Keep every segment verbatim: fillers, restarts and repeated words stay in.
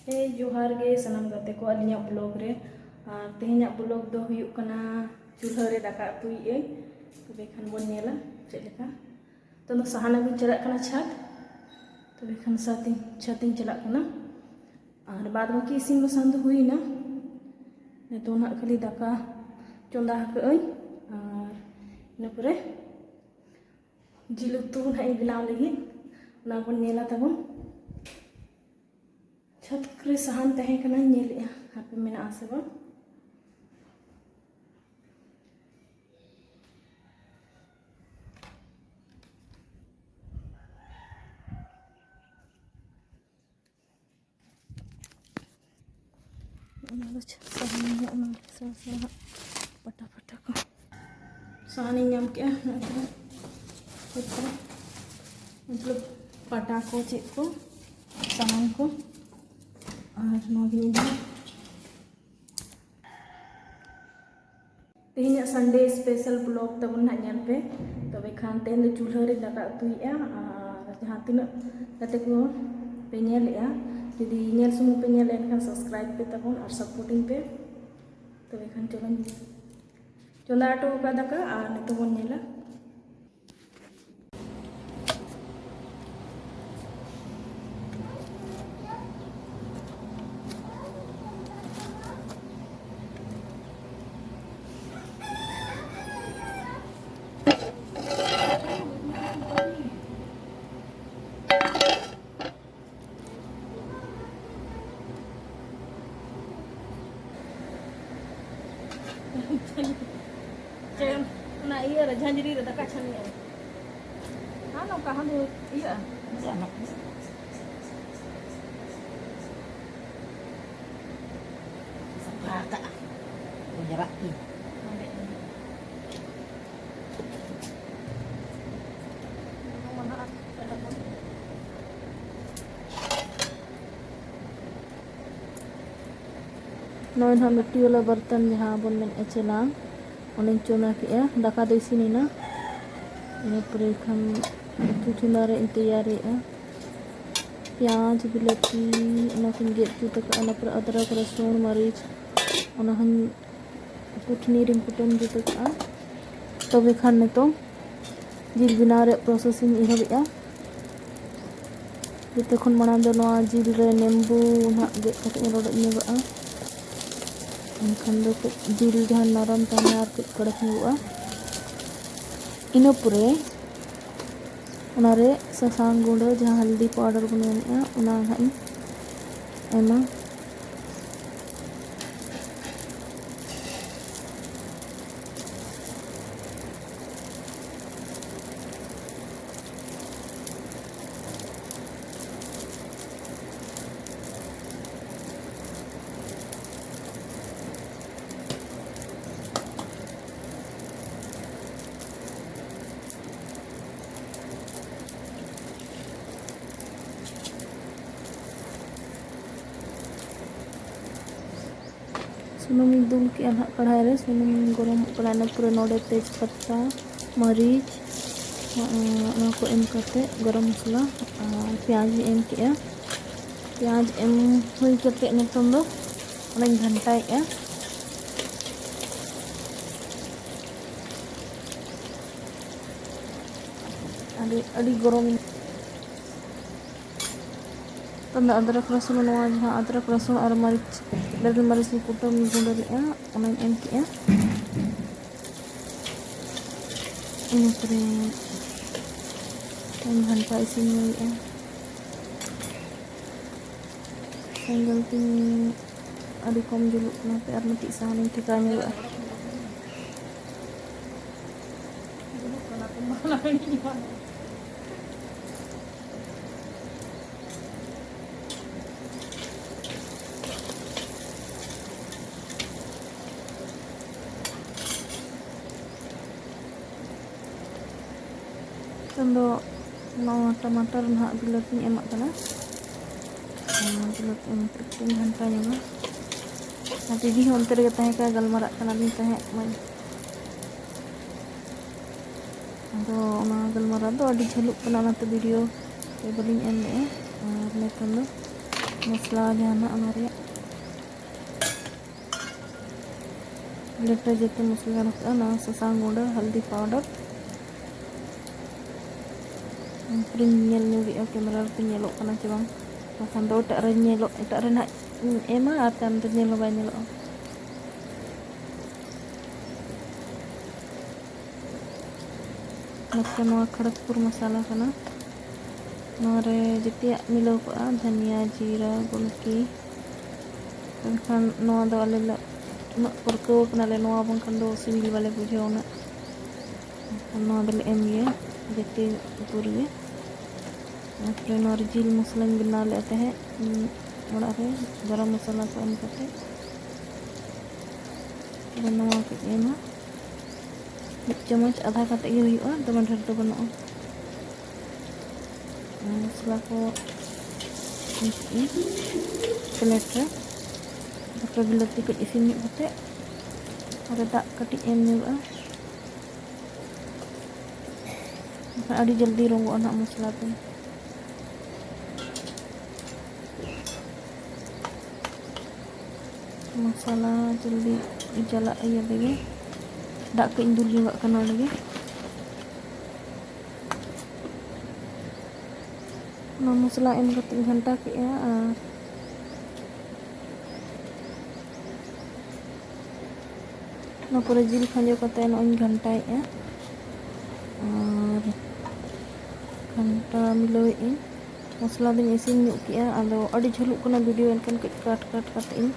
ᱦᱮᱸ, ᱡᱚᱦᱟᱨ ᱜᱮ ᱥᱟᱱᱟᱢ ᱜᱟᱛᱮ ᱠᱚ ᱟᱹᱞᱤᱧᱟᱜ ᱵᱞᱚᱜ ᱨᱮ᱾ ᱟᱨ ᱛᱮᱦᱮᱧᱟᱜ ᱵᱞᱚᱜ ᱫᱚ ᱦᱩᱭᱩᱜ ᱠᱟᱱᱟ ᱪᱩᱞᱦᱟᱹ ᱨᱮ ᱫᱟᱠᱟ ᱩᱛᱩᱭᱮᱫ ᱟᱹᱧ᱾ ᱛᱚᱵᱮ ᱠᱷᱟᱱ ᱵᱚᱱ ᱧᱮᱞᱟ ᱪᱮᱫ ᱞᱮᱠᱟ᱾ ᱛᱚ, ᱥᱟᱦᱟᱱ ᱟᱹᱜᱩᱧ ᱪᱟᱞᱟᱜ ᱠᱟᱱᱟ ᱪᱷᱟᱫᱽ᱾ ᱛᱚᱵᱮ ᱠᱷᱟᱱ ᱥᱟᱛᱤᱧ, ᱪᱷᱟᱫᱽ ᱤᱧ ᱪᱟᱞᱟᱜ ᱠᱟᱱᱟ᱾ ᱟᱨ ᱵᱟᱫ ᱵᱟᱹᱠᱤ ᱤᱥᱤᱱ ᱵᱟᱥᱟᱝ ᱫᱚ ᱦᱩᱭᱱᱟ᱾ ᱱᱤᱛᱚᱜ ᱱᱟᱦᱟᱜ ᱠᱷᱟᱹᱞᱤ ᱫᱟᱠᱟ ᱪᱚᱸᱫᱟ ᱟᱠᱟᱫ ᱟᱹᱧ᱾ ᱟᱨ ᱤᱱᱟᱹ ᱯᱚᱨᱮ ᱡᱤᱞ ᱩᱛᱩ ᱱᱟᱦᱟᱜ ᱤᱧ ᱵᱮᱱᱟᱣ ᱞᱟᱹᱜᱤᱫ, ᱚᱱᱟ ᱵᱚᱱ ᱧᱮᱞᱟ ᱛᱟᱵᱚᱱ᱾ ᱪᱷᱟᱛ ᱠᱚᱨᱮ ᱥᱟᱦᱟᱱ ᱛᱟᱦᱮᱸ ᱠᱟᱱᱟ, ᱧᱮᱞᱮᱜᱼᱟ ᱦᱟᱯᱮ ᱢᱮᱱᱟᱜᱼᱟ ᱥᱮ ᱵᱟᱝ᱾ ᱚᱱᱟ ᱫᱚ ᱪᱷᱟᱛ ᱥᱟᱦᱟᱱ ᱧᱚᱜ, ᱚᱱᱟ ᱥᱟᱦᱟᱱ ᱦᱟᱸᱜ ᱯᱟᱴᱟ ᱯᱟᱴᱟ ᱠᱚ᱾ ᱥᱟᱦᱟᱱᱤᱧ ᱧᱟᱢ ᱠᱮᱜᱼᱟ, ᱱᱚᱜᱼᱚᱭ ᱛᱚ᱾ ᱢᱚᱛᱞᱚᱵ ᱯᱟᱴᱟ ᱠᱚ ᱪᱮᱫ ᱠᱚ, ᱥᱟᱦᱟᱱ ᱠᱚ, ᱟᱨ ᱱᱚᱣᱟ ᱜᱤᱧ ᱤᱫᱤᱭᱟ᱾ ᱛᱮᱦᱮᱧᱟᱜ Sunday special vlog ᱛᱟᱵᱚᱱ ᱱᱟᱦᱟᱜ ᱧᱮᱞ ᱯᱮ᱾ ᱛᱚᱵᱮ ᱠᱷᱟᱱ ᱛᱮᱦᱮᱧ ᱫᱚ ᱪᱩᱞᱦᱟᱹ ᱨᱮ ᱫᱟᱠᱟ ᱩᱛᱩᱭᱮᱫᱼᱟ, ᱟᱨ ᱡᱟᱦᱟᱸ ᱛᱤᱱᱟᱹᱜ ᱜᱟᱛᱮ ᱠᱚ ᱯᱮ ᱧᱮᱞᱮᱫᱼᱟ, ᱡᱩᱫᱤ ᱧᱮᱞ ᱥᱩᱢᱩᱝ ᱯᱮ ᱧᱮᱞᱮᱫ ᱮᱱᱠᱷᱟᱱ subscribe ᱯᱮ ᱛᱟᱵᱚᱱ ᱟᱨ supportᱤᱧ ᱯᱮ᱾ ᱛᱚᱵᱮ ᱠᱷᱟᱱ ᱪᱚᱞᱚᱧ ᱪᱚᱸᱫᱟ ᱦᱚᱴᱚ ᱟᱠᱟᱫ ᱫᱟᱠᱟ ᱟᱨ ᱱᱤᱛᱚᱜ ᱵᱚᱱ ᱧᱮᱞᱟ᱾ ᱪᱮᱫ? ᱚᱱᱟ ᱤᱭᱟᱹ ᱨᱮ, ᱡᱷᱟᱸᱡᱨᱤ ᱨᱮ ᱫᱟᱠᱟ ᱪᱷᱟᱱᱤᱭᱟ᱾ ᱦᱮᱸ, ᱱᱚᱝᱠᱟ ᱦᱚᱸ ᱤᱭᱟᱹᱜᱼᱟ᱾ ᱥᱟᱯᱷᱟ ᱠᱟᱜᱼᱟ᱾ ᱡᱟᱨᱟᱜ ᱠᱤᱱ᱾ ᱱᱚᱜᱼᱚᱭ ᱱᱟᱦᱟᱜ ᱢᱤᱫᱴᱤᱡ ᱵᱟᱞᱟ ᱵᱟᱨᱛᱟᱱ ᱡᱟᱦᱟᱸ ᱵᱚᱱ ᱢᱮᱱᱮᱫᱼᱟ ᱪᱮᱞᱟᱝ, ᱚᱸᱰᱮᱧ ᱪᱚᱸᱫᱟ ᱠᱮᱜᱼᱟ᱾ ᱫᱟᱠᱟ ᱫᱚ ᱤᱥᱤᱱ ᱮᱱᱟ᱾ ᱤᱱᱟᱹ ᱯᱚᱨᱮ ᱠᱷᱟᱱ ᱩᱛᱩ ᱪᱚᱸᱫᱟ ᱨᱮ ᱤᱧ ᱛᱮᱭᱟᱨᱮᱜᱼᱟ᱾ ᱯᱮᱸᱭᱟᱡᱽ, ᱵᱤᱞᱟᱹᱛᱤ, ᱚᱱᱟ ᱠᱚᱧ ᱜᱮᱫ ᱡᱩᱛ ᱟᱠᱟᱫᱼᱟ᱾ ᱚᱱᱟ ᱯᱚᱨᱮ ᱟᱫᱽᱨᱚᱠ, ᱨᱟᱹᱥᱩᱱ, ᱢᱟᱹᱨᱤᱪ, ᱚᱱᱟ ᱦᱚᱸᱧ ᱠᱩᱴᱱᱤ ᱨᱤᱧ ᱠᱩᱴᱟᱹᱢ ᱡᱩᱛ ᱟᱠᱟᱫᱼᱟ᱾ ᱛᱚᱵᱮ ᱠᱷᱟᱱ ᱱᱤᱛᱚᱝ ᱡᱤᱞ ᱵᱮᱱᱟᱣ ᱨᱮᱭᱟᱜ process ᱤᱧ ᱮᱦᱚᱵᱮᱜᱼᱟ᱾ ᱡᱚᱛᱚ ᱠᱷᱚᱱ ᱢᱟᱲᱟᱝ ᱫᱚ ᱱᱚᱣᱟ ᱡᱤᱞ ᱨᱮ ᱱᱮᱢᱵᱩ ᱱᱟᱦᱟᱜ ᱜᱮᱫ ᱠᱟᱛᱮ ᱤᱧ ᱨᱚᱰᱚᱡ ᱧᱚᱜᱟᱜᱼᱟ᱾ ᱮᱱᱠᱷᱟᱱ ᱫᱚ ᱠᱟᱹᱡ ᱡᱤᱞ ᱡᱟᱦᱟᱸ ᱱᱚᱨᱚᱢ ᱛᱟᱦᱮᱱᱟ ᱟᱨ ᱠᱟᱹᱡ ᱠᱚᱲᱟ ᱧᱚᱜᱚᱜᱼᱟ᱾ ᱤᱱᱟᱹ ᱯᱚᱨᱮ ᱚᱱᱟᱨᱮ ᱥᱟᱥᱟᱝ ᱜᱩᱸᱰᱟᱹ, ᱡᱟᱦᱟᱸ ᱦᱚᱞᱫᱤ powder ᱵᱚᱱ ᱢᱮᱱᱮᱫᱼᱟ, ᱚᱱᱟ ᱱᱟᱦᱟᱜ ᱤᱧ ᱮᱢᱟ᱾ ᱥᱩᱱᱩᱢᱤᱧ ᱫᱩᱞ ᱠᱮᱜᱼᱟ ᱱᱟᱦᱟᱜ ᱠᱟᱲᱦᱟᱭ ᱨᱮ, ᱥᱩᱱᱩᱢ ᱜᱚᱨᱚᱢᱚᱜ ᱠᱟᱱᱟ᱾ ᱤᱱᱟᱹ ᱯᱚᱨᱮ ᱱᱚᱰᱮ ᱛᱮᱡᱽ ᱯᱟᱛᱟ, ᱢᱟᱹᱨᱤᱪ, ᱚᱱᱟ ᱠᱚ ᱮᱢ ᱠᱟᱛᱮ, ᱜᱚᱨᱚᱢ ᱢᱚᱥᱞᱟ ᱟᱨ ᱯᱮᱸᱭᱟᱡᱽ ᱤᱧ ᱮᱢ ᱠᱮᱜᱼᱟ᱾ ᱯᱮᱸᱭᱟᱡᱽ ᱮᱢ ᱦᱩᱭ ᱠᱟᱛᱮ ᱱᱤᱛᱚᱝ ᱫᱚ ᱚᱱᱟᱧ ᱜᱷᱟᱱᱴᱟᱭᱮᱜᱼᱟ᱾ ᱟᱹᱰᱤ, ᱟᱹᱰᱤ ᱜᱚᱨᱚᱢ᱾ ᱛᱟᱦᱞᱮ ᱟᱫᱽᱨᱚᱠ ᱨᱟᱹᱥᱩᱱ, ᱱᱚᱣᱟ ᱡᱟᱦᱟᱸ ᱟᱫᱽᱨᱚᱠ ᱨᱟᱹᱥᱩᱱ ᱟᱨ ᱢᱟᱹᱨᱤᱪ, ᱵᱮᱨᱮᱞ ᱢᱟᱹᱨᱤᱪ ᱤᱧ ᱠᱩᱴᱟᱹᱢ ᱜᱩᱸᱰᱟᱹ ᱞᱮᱫᱼᱟ, ᱚᱱᱟᱧ ᱮᱢ ᱠᱮᱜᱼᱟ᱾ ᱤᱱᱟᱹ ᱯᱚᱨᱮ ᱜᱷᱟᱱᱴᱟ ᱤᱥᱤᱱ ᱧᱚᱜᱮᱜᱼᱟ᱾ ᱥᱮᱸᱜᱮᱞ ᱛᱤᱧ ᱟᱹᱰᱤ ᱠᱚᱢ ᱡᱩᱞᱩᱜ ᱠᱟᱱᱟ, ᱦᱟᱯᱮ ᱟᱨ ᱢᱤᱫᱴᱤᱡ ᱥᱟᱦᱟᱱᱤᱧ ᱴᱷᱮᱠᱟᱣ ᱧᱚᱜᱟᱜᱼᱟ᱾ ᱱᱤᱛᱚᱝ ᱫᱚ ᱱᱚᱣᱟ ᱴᱟᱢᱟᱴᱟᱨ ᱱᱟᱦᱟᱜ ᱵᱤᱞᱟᱹᱛᱤᱧ ᱮᱢᱟᱜ ᱠᱟᱱᱟ᱾ ᱟᱨ ᱵᱤᱞᱟᱹᱛᱤ ᱮᱢ ᱠᱟᱛᱮ ᱠᱟᱹᱴᱤᱡ ᱤᱧ ᱜᱷᱟᱱᱴᱟ ᱧᱚᱜᱟ᱾ ᱟᱨ ᱫᱤᱫᱤ ᱦᱚᱸ ᱚᱱᱛᱮ ᱨᱮᱜᱮ ᱛᱟᱦᱮᱸ ᱠᱟᱱᱟ, ᱜᱟᱞᱢᱟᱨᱟᱜ ᱠᱟᱱᱟᱞᱤᱧ ᱛᱟᱦᱮᱸᱫ᱾ ᱟᱫᱚ ᱚᱱᱟ ᱜᱟᱞᱢᱟᱨᱟᱣ ᱫᱚ ᱟᱹᱰᱤ ᱡᱷᱟᱹᱞᱩᱜ ᱠᱟᱱᱟ, ᱚᱱᱟᱛᱮ video ᱨᱮ ᱵᱟᱹᱞᱤᱧ ᱮᱢ ᱞᱮᱜᱼᱟ᱾ ᱟᱨ ᱱᱤᱛᱚᱝ ᱫᱚ ᱢᱚᱥᱞᱟ ᱡᱟᱦᱟᱱᱟᱜ ᱚᱱᱟ ᱨᱮᱭᱟᱜ ᱞᱮᱴᱚ ᱡᱚᱛᱚ ᱢᱚᱥᱞᱟ ᱨᱟᱠᱟᱵᱼᱟ, ᱱᱚᱣᱟ ᱥᱟᱥᱟᱝ ᱜᱩᱸᱰᱟᱹ, ᱦᱚᱞᱫᱤ ᱯᱟᱣᱰᱟᱨ᱾ ᱯᱩᱨᱟᱹᱧ ᱧᱮᱞ ᱧᱚᱜᱮᱜᱼᱟ ᱠᱮᱢᱮᱨᱟ ᱨᱮ ᱧᱮᱞᱚᱜ ᱠᱟᱱᱟ ᱪᱮ ᱵᱟᱝ, ᱵᱟᱠᱷᱟᱱ ᱫᱚ ᱮᱴᱟᱜ ᱨᱮ ᱧᱮᱞᱚᱜ, ᱮᱴᱟᱜ ᱨᱮ ᱱᱟᱦᱟᱜ ᱤᱧ ᱮᱢᱟ ᱟᱨ ᱛᱟᱭᱚᱢ ᱫᱚ ᱧᱮᱞ ᱦᱚᱸ ᱵᱟᱭ ᱧᱮᱞᱚᱜᱼᱟ᱾ ᱱᱚᱛᱮ ᱱᱚᱣᱟ ᱠᱷᱚᱲᱚᱜᱽᱯᱩᱨ ᱢᱚᱥᱟᱞᱟ ᱠᱟᱱᱟ᱾ ᱱᱚᱣᱟ ᱨᱮ ᱡᱮᱛᱮᱭᱟᱜ ᱢᱤᱞᱟᱹᱣ ᱠᱚᱜᱼᱟ, ᱫᱷᱟᱹᱱᱤᱭᱟ, ᱡᱤᱨᱟᱹ, ᱜᱩᱞᱠᱤ᱾ ᱢᱮᱱᱠᱷᱟᱱ ᱱᱚᱣᱟ ᱫᱚ ᱟᱞᱮ ᱞᱮ ᱩᱱᱟᱹᱜ ᱯᱟᱹᱨᱠᱟᱹᱣ ᱠᱟᱱᱟᱞᱮ, ᱱᱚᱣᱟ ᱵᱟᱝᱠᱷᱟᱱ ᱫᱚ ᱥᱤᱵᱤᱞ ᱵᱟᱞᱮ ᱵᱩᱡᱷᱟᱹᱣᱟ ᱩᱱᱟᱹᱜ᱾ ᱮᱱᱠᱷᱟᱱ ᱱᱚᱣᱟ ᱫᱚᱞᱮ ᱮᱢ ᱜᱮᱭᱟ ᱡᱮᱛᱮ ᱩᱛᱩ ᱨᱮᱜᱮ᱾ ᱛᱟᱨᱯᱚᱨᱮ ᱱᱚᱣᱟ ᱨᱮ ᱡᱤᱞ ᱢᱚᱥᱞᱟᱧ ᱵᱮᱱᱟᱣ ᱞᱮᱫ ᱛᱟᱦᱮᱸᱫ, ᱩᱸ, ᱚᱲᱟᱜ ᱨᱮ ᱜᱚᱨᱚᱢ ᱢᱚᱥᱞᱟ ᱠᱚ ᱮᱢ ᱠᱟᱛᱮ᱾ ᱛᱚᱵᱮ ᱱᱚᱣᱟ ᱠᱚᱧ ᱮᱢᱟ, ᱢᱤᱫ ᱪᱟᱢᱚᱪ ᱟᱫᱷᱟ ᱠᱟᱛᱮ ᱜᱮ ᱦᱩᱭᱩᱜᱼᱟ, ᱫᱚᱢᱮ ᱰᱷᱮᱨ ᱫᱚ ᱵᱟᱹᱱᱩᱜᱼᱟ᱾ ᱢᱚᱥᱞᱟ ᱠᱚ ᱮᱢ ᱠᱮᱫᱟᱹᱧ ᱯᱞᱮᱴ ᱨᱮ᱾ ᱛᱟᱨᱯᱚᱨᱮ ᱵᱤᱞᱟᱹᱛᱤ ᱠᱟᱹᱡ ᱤᱥᱤᱱ ᱧᱚᱜ ᱠᱟᱛᱮ ᱟᱨ ᱫᱟᱜ ᱠᱟᱹᱴᱤᱡ ᱮᱢ ᱧᱚᱜᱚᱜᱼᱟ᱾ ᱵᱟᱠᱷᱟᱱ ᱟᱹᱰᱤ ᱡᱚᱞᱫᱤ ᱨᱚᱸᱜᱚᱜᱼᱟ ᱱᱟᱦᱟᱜ ᱢᱚᱥᱞᱟ ᱫᱚ᱾ ᱢᱚᱥᱞᱟ ᱡᱚᱞᱫᱤ ᱪᱟᱞᱟᱜ ᱤᱭᱟᱹ ᱞᱟᱹᱜᱤᱫ ᱫᱟᱜ ᱠᱟᱹᱡ ᱤᱧ ᱫᱩᱞ ᱧᱚᱜᱟᱜ ᱠᱟᱱᱟ ᱚᱸᱰᱮ ᱜᱮ᱾ ᱚᱱᱟ ᱢᱚᱥᱞᱟ ᱮᱢ ᱠᱟᱛᱮ ᱤᱧ ᱜᱷᱟᱱᱴᱟ ᱠᱮᱜᱼᱟ ᱟᱨ ᱚᱱᱟ ᱯᱚᱨᱮ ᱡᱤᱞ ᱠᱷᱟᱸᱡᱚ ᱠᱟᱛᱮ ᱱᱚᱜᱼᱚᱭ ᱤᱧ ᱜᱷᱟᱱᱴᱟᱭᱮᱜᱼᱟ ᱟᱨ ᱜᱷᱟᱱᱴᱟ ᱢᱤᱞᱟᱹᱣᱮᱫ ᱟᱹᱧ᱾ ᱢᱚᱥᱞᱟ ᱫᱚᱧ ᱤᱥᱤᱱ ᱧᱚᱜ ᱠᱮᱜᱼᱟ, ᱟᱫᱚ ᱟᱹᱰᱤ ᱡᱷᱟᱹᱞᱩᱜ ᱠᱟᱱᱟ ᱵᱷᱤᱰᱤᱭᱳ, ᱮᱱᱠᱷᱟᱱ ᱠᱟᱹᱡ ᱠᱟᱴ ᱠᱟᱴ ᱠᱟᱛᱮ ᱤᱧ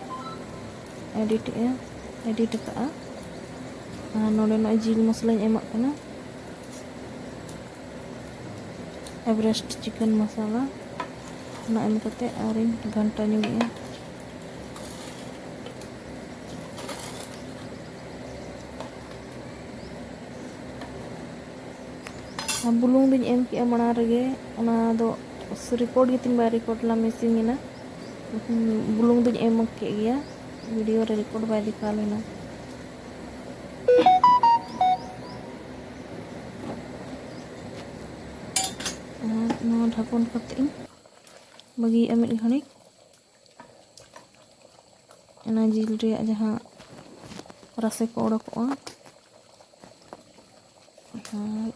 ᱮᱰᱤᱴᱮᱜᱼᱟ, ᱮᱰᱤᱴ ᱟᱠᱟᱫᱼᱟ᱾ ᱟᱨ ᱱᱚᱰᱮ ᱱᱚᱜᱼᱚᱭ ᱡᱤᱞ ᱢᱚᱥᱞᱟᱧ ᱮᱢᱟᱜ ᱠᱟᱱᱟ, ᱮᱵᱷᱟᱨᱮᱥᱴ ᱪᱤᱠᱮᱱ ᱢᱚᱥᱞᱟ, ᱚᱱᱟ ᱮᱢ ᱠᱟᱛᱮ ᱟᱨᱤᱧ ᱜᱷᱟᱱᱴᱟ ᱧᱚᱜᱮᱜᱼᱟ᱾ ᱟᱨ ᱵᱩᱞᱩᱝ ᱫᱚᱧ ᱮᱢ ᱠᱮᱜᱼᱟ ᱢᱟᱲᱟᱝ ᱨᱮᱜᱮ, ᱚᱱᱟ ᱫᱚ ᱨᱮᱠᱚᱨᱰ ᱜᱮᱛᱤᱧ ᱵᱟᱭ ᱨᱮᱠᱚᱨᱰ ᱞᱮᱱᱟ, ᱢᱤᱥᱤᱝ ᱮᱱᱟ᱾ ᱵᱩᱞᱩᱝ ᱫᱚᱧ ᱮᱢ ᱠᱮᱜ ᱜᱮᱭᱟ, ᱵᱷᱤᱰᱤᱭᱳ ᱨᱮ ᱨᱮᱠᱚᱨᱰ ᱵᱟᱭ ᱫᱮᱠᱷᱟᱣ ᱞᱮᱱᱟ᱾ ᱟᱨ ᱱᱚᱣᱟ ᱰᱷᱟᱠᱚᱱ ᱠᱟᱛᱮ ᱤᱧ ᱵᱟᱹᱜᱤᱭᱟᱜᱼᱟ ᱢᱤᱫ ᱜᱷᱟᱹᱲᱤᱡ᱾ ᱚᱱᱟ ᱡᱤᱞ ᱨᱮᱭᱟᱜ ᱡᱟᱦᱟᱸ ᱨᱟᱥᱮ ᱠᱚ ᱚᱰᱳᱠᱚᱜᱼᱟ᱾ ᱟᱨ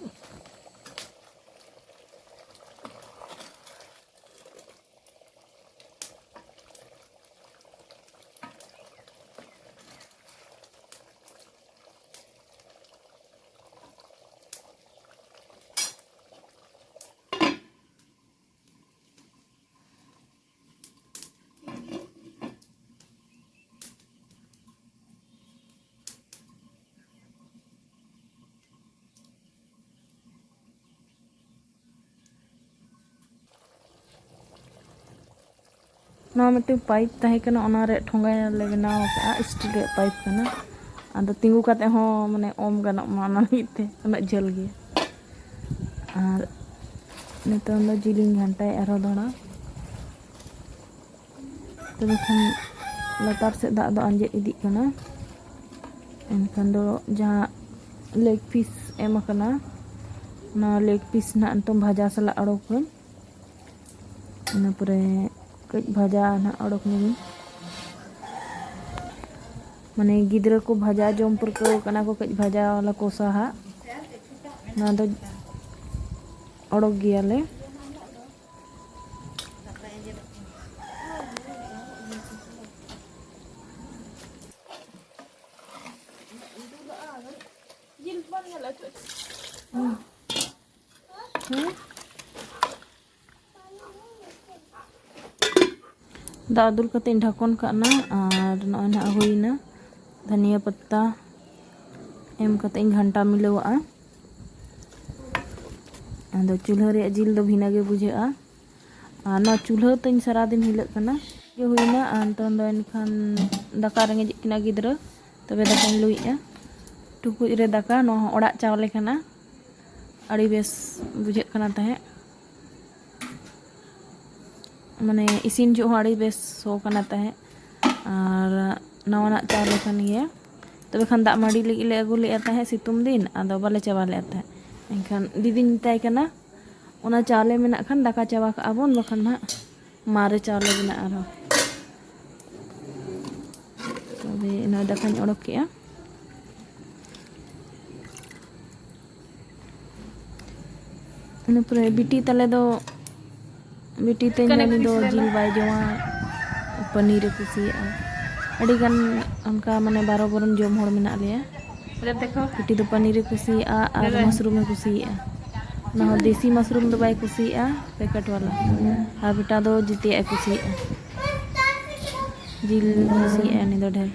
ᱱᱚᱣᱟ ᱢᱤᱫᱴᱮᱱ ᱯᱟᱭᱤᱯ ᱛᱟᱦᱮᱸ ᱠᱟᱱᱟ, ᱚᱱᱟ ᱨᱮ ᱴᱷᱚᱸᱜᱟ ᱞᱮ ᱵᱮᱱᱟᱣ ᱟᱠᱟᱫᱼᱟ, ᱥᱴᱤᱞ ᱨᱮᱭᱟᱜ ᱯᱟᱭᱤᱯ ᱠᱟᱱᱟ᱾ ᱟᱫᱚ ᱛᱤᱸᱜᱩ ᱠᱟᱛᱮ ᱦᱚᱸ ᱢᱟᱱᱮ ᱚᱢ ᱜᱟᱱᱚᱜ ᱢᱟ, ᱚᱱᱟ ᱞᱟᱹᱜᱤᱫ ᱛᱮ ᱩᱱᱟᱹᱜ ᱡᱷᱟᱹᱞ ᱜᱮᱭᱟ᱾ ᱟᱨ ᱱᱤᱛᱚᱝ ᱫᱚ ᱡᱤᱞᱤᱧ ᱜᱷᱟᱱᱴᱟᱭᱟ ᱟᱨᱦᱚᱸ ᱫᱚᱦᱲᱟ᱾ ᱛᱚᱵᱮ ᱠᱷᱟᱱ ᱞᱟᱛᱟᱨ ᱥᱮᱫ ᱫᱟᱜ ᱫᱚ ᱟᱸᱡᱮᱫ ᱤᱫᱤᱜ ᱠᱟᱱᱟ᱾ ᱮᱱᱠᱷᱟᱱ ᱫᱚ ᱡᱟᱦᱟᱸ ᱞᱮᱜᱽ ᱯᱤᱥ ᱮᱢ ᱟᱠᱟᱱᱟ, ᱚᱱᱟ ᱞᱮᱜᱽ ᱯᱤᱥ ᱱᱟᱦᱟᱜ ᱱᱤᱛᱚᱝ ᱵᱷᱟᱡᱟ ᱥᱟᱞᱟᱜ ᱟᱲᱚᱠᱟᱹᱧ᱾ ᱤᱱᱟᱹ ᱯᱚᱨᱮ ᱠᱟᱹᱡ ᱵᱷᱟᱡᱟ ᱱᱟᱦᱟᱜ ᱚᱰᱚᱠ ᱧᱚᱜᱤᱧ᱾ ᱢᱟᱱᱮ ᱜᱤᱫᱽᱨᱟᱹ ᱠᱚ ᱵᱷᱟᱡᱟ ᱡᱚᱢ ᱯᱟᱹᱨᱠᱟᱹᱣ ᱠᱟᱱᱟ ᱠᱚ, ᱠᱟᱹᱡ ᱵᱷᱟᱡᱟ ᱣᱟᱞᱟ ᱠᱚᱥᱟ ᱦᱟᱸᱜ᱾ ᱱᱚᱣᱟ ᱫᱚ ᱚᱰᱚᱠ ᱜᱮᱭᱟᱞᱮ᱾ ᱫᱟᱜ ᱫᱩᱞ ᱠᱟᱛᱮ ᱤᱧ ᱰᱷᱟᱠᱚᱱ ᱠᱟᱜ ᱱᱟ, ᱟᱨ ᱱᱚᱜᱼᱚᱭ ᱱᱟᱦᱟᱜ ᱦᱩᱭᱱᱟ᱾ ᱫᱷᱟᱱᱤᱭᱟᱹ ᱯᱟᱛᱟ ᱮᱢ ᱠᱟᱛᱮ ᱤᱧ ᱜᱷᱟᱱᱴᱟ ᱢᱤᱞᱟᱹᱣᱟᱜᱼᱟ᱾ ᱟᱫᱚ ᱪᱩᱞᱦᱟᱹ ᱨᱮᱭᱟᱜ ᱡᱤᱞ ᱫᱚ ᱵᱷᱤᱱᱟᱹ ᱜᱮ ᱵᱩᱡᱷᱟᱹᱜᱼᱟ᱾ ᱟᱨ ᱱᱚᱣᱟ ᱪᱩᱞᱦᱟᱹ ᱛᱤᱧ ᱥᱟᱨᱟᱫᱤᱱ ᱦᱤᱞᱟᱹᱜ ᱠᱟᱱᱟ᱾ ᱜᱮ ᱦᱩᱭᱱᱟ, ᱟᱨ ᱱᱤᱛᱚᱝ ᱫᱚ ᱮᱱᱠᱷᱟᱱ ᱫᱟᱠᱟ ᱨᱮᱸᱜᱮᱡ ᱮᱫ ᱠᱤᱱᱟ ᱜᱤᱫᱽᱨᱟᱹ, ᱛᱚᱵᱮ ᱫᱟᱠᱟᱧ ᱞᱩᱭᱮᱫᱼᱟ᱾ ᱴᱩᱠᱩᱡ ᱨᱮ ᱫᱟᱠᱟ, ᱱᱚᱣᱟ ᱦᱚᱸ ᱚᱲᱟᱜ ᱪᱟᱣᱞᱮ ᱠᱟᱱᱟ᱾ ᱟᱹᱰᱤ ᱵᱮᱥ ᱵᱩᱡᱷᱟᱹᱜ ᱠᱟᱱᱟ ᱛᱟᱦᱮᱸᱫ, ᱢᱟᱱᱮ ᱤᱥᱤᱱ ᱡᱚᱦᱚᱜ ᱦᱚᱸ ᱟᱹᱰᱤ ᱵᱮᱥ ᱥᱚ ᱠᱟᱱᱟ ᱛᱟᱦᱮᱸᱫ᱾ ᱟᱨ ᱱᱟᱣᱟᱱᱟᱜ ᱪᱟᱣᱞᱮ ᱠᱟᱱ ᱜᱮᱭᱟ᱾ ᱛᱚᱵᱮ ᱠᱷᱟᱱ ᱫᱟᱜ ᱢᱟᱹᱰᱤ ᱞᱟᱹᱜᱤᱫ ᱞᱮ ᱟᱹᱜᱩ ᱞᱮᱫᱼᱟ ᱛᱟᱦᱮᱸᱫ ᱥᱤᱛᱩᱝ ᱫᱤᱱ, ᱟᱫᱚ ᱵᱟᱞᱮ ᱪᱟᱵᱟ ᱞᱮᱫᱼᱟ ᱛᱟᱦᱮᱸᱫ᱾ ᱮᱱᱠᱷᱟᱱ ᱫᱤᱫᱤᱧ ᱢᱮᱛᱟᱭ ᱠᱟᱱᱟ, ᱚᱱᱟ ᱪᱟᱣᱞᱮ ᱢᱮᱱᱟᱜ ᱠᱷᱟᱱ ᱫᱟᱠᱟ ᱪᱟᱵᱟ ᱠᱟᱜᱼᱟ ᱵᱚᱱ, ᱵᱟᱠᱷᱟᱱ ᱱᱟᱦᱟᱜ ᱢᱟᱨᱮ ᱪᱟᱣᱞᱮ ᱢᱮᱱᱟᱜᱼᱟ ᱟᱨᱦᱚᱸ᱾ ᱛᱚᱵᱮ ᱤᱱᱟᱹ ᱫᱟᱠᱟᱧ ᱚᱰᱚᱠ ᱠᱮᱜᱼᱟ᱾ ᱤᱱᱟᱹ ᱯᱚᱨᱮ ᱵᱤᱴᱤ ᱛᱟᱞᱮ ᱫᱚ, ᱵᱤᱴᱤ ᱛᱮᱧ ᱫᱚ ᱩᱱᱤ ᱫᱚ ᱡᱤᱞ ᱵᱟᱭ ᱡᱚᱢᱟ, ᱯᱟᱱᱤᱨᱮ ᱠᱩᱥᱤᱭᱟᱜᱼᱟ᱾ ᱟᱹᱰᱤᱜᱟᱱ ᱚᱱᱠᱟ ᱢᱟᱱᱮ ᱵᱟᱨᱚ ᱵᱚᱨᱚᱱ ᱡᱚᱢ ᱦᱚᱲ ᱢᱮᱱᱟᱜ ᱞᱮᱭᱟ᱾ ᱵᱤᱴᱤ ᱫᱚ ᱯᱟᱱᱤᱨᱮ ᱠᱩᱥᱤᱭᱟᱜᱼᱟ ᱟᱨ ᱢᱟᱥᱨᱩᱢᱮ ᱠᱩᱥᱤᱭᱟᱜᱼᱟ᱾ ᱚᱱᱟ ᱦᱚᱸ ᱫᱮᱥᱤ ᱢᱟᱥᱨᱩᱢ ᱫᱚ ᱵᱟᱭ ᱠᱩᱥᱤᱭᱟᱜᱼᱟ, ᱯᱮᱠᱮᱴ ᱵᱟᱞᱟ᱾ ᱟᱨ ᱵᱮᱴᱟ ᱫᱚ ᱡᱮᱛᱮᱭᱟᱜ ᱮ ᱠᱩᱥᱤᱭᱟᱜᱼᱟ, ᱡᱤᱞ ᱠᱩᱥᱤᱭᱟᱜᱼᱟ ᱩᱱᱤ ᱫᱚ ᱰᱷᱮᱨ᱾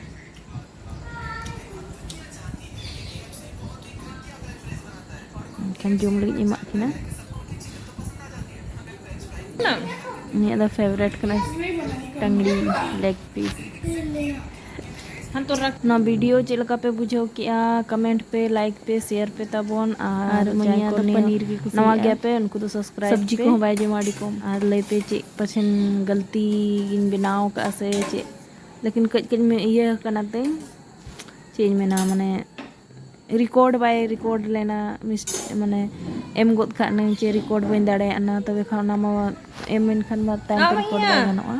ᱮᱱᱠᱷᱟᱱ ᱡᱚᱢ ᱞᱟᱹᱜᱤᱫ ᱮᱢᱟᱜ ᱠᱤᱱᱟ᱾ ᱩᱱᱤᱭᱟᱜ ᱫᱚ ᱯᱷᱮᱵᱟᱨᱮᱴ ᱠᱟᱱᱟ ᱴᱟᱝᱜᱽᱲᱤ, ᱞᱮᱜᱽ ᱯᱤᱥ᱾ ᱱᱚᱣᱟ ᱵᱷᱤᱰᱤᱭᱳ ᱪᱮᱫ ᱞᱮᱠᱟ ᱯᱮ ᱵᱩᱡᱷᱟᱹᱣ ᱠᱮᱜᱼᱟ? ᱠᱚᱢᱮᱱᱴ ᱯᱮ, ᱞᱟᱭᱤᱠ ᱯᱮ, ᱥᱮᱭᱟᱨ ᱯᱮ ᱛᱟᱵᱚᱱ᱾ ᱟᱨ ᱟᱨ ᱡᱟᱦᱟᱸᱭ ᱢᱟᱹᱭᱟ ᱠᱚ ᱫᱚ ᱱᱤᱭᱟᱹ ᱯᱟᱱᱤᱨ ᱜᱮ ᱠᱩᱥᱤᱭᱟᱜᱼᱟ, ᱱᱟᱣᱟ ᱜᱮᱭᱟ ᱯᱮ, ᱩᱱᱠᱩ ᱫᱚ ᱥᱟᱵᱥᱠᱨᱟᱭᱤᱵ ᱥᱚᱵᱽᱡᱤ ᱯᱮ᱾ ᱠᱚᱦᱚᱸ ᱵᱟᱭ ᱡᱚᱢᱟ ᱟᱹᱰᱤ ᱠᱚᱢ᱾ ᱟᱨ ᱞᱟᱹᱭ ᱯᱮ ᱪᱮᱫ ᱯᱟᱪᱷᱮᱱ ᱜᱟᱹᱞᱛᱤ ᱜᱤᱧ ᱵᱮᱱᱟᱣ ᱠᱟᱜᱼᱟ ᱥᱮ ᱪᱮᱫ, ᱞᱮᱠᱤᱱ ᱠᱟᱹᱡ ᱠᱟᱹᱡ ᱢᱮ ᱤᱭᱟᱹ ᱠᱟᱱᱟ ᱛᱤᱧ, ᱪᱮᱫ ᱤᱧ ᱢᱮᱱᱟ, ᱢᱟᱱᱮ ᱨᱮᱠᱚᱨᱰ ᱵᱟᱭ ᱨᱮᱠᱚᱨᱰ ᱞᱮᱱᱟ, ᱢᱤᱥ-, ᱢᱟᱱᱮ ᱮᱢ ᱜᱚᱫ ᱠᱟᱜ ᱱᱟᱹᱧ ᱪᱮ ᱨᱮᱠᱚᱨᱰ ᱵᱟᱹᱧ ᱫᱟᱲᱮᱭᱟᱜ ᱱᱟ, ᱛᱚᱵᱮ ᱠᱷᱟᱱ ᱚᱱᱟ ᱢᱟ ᱮᱢ ᱮᱱ ᱠᱷᱟᱱ ᱢᱟ ᱛᱟᱭᱚᱢ ᱛᱮ ᱨᱮᱠᱚᱨᱰ ᱵᱟᱭ ᱜᱟᱱᱚᱜᱼᱟ᱾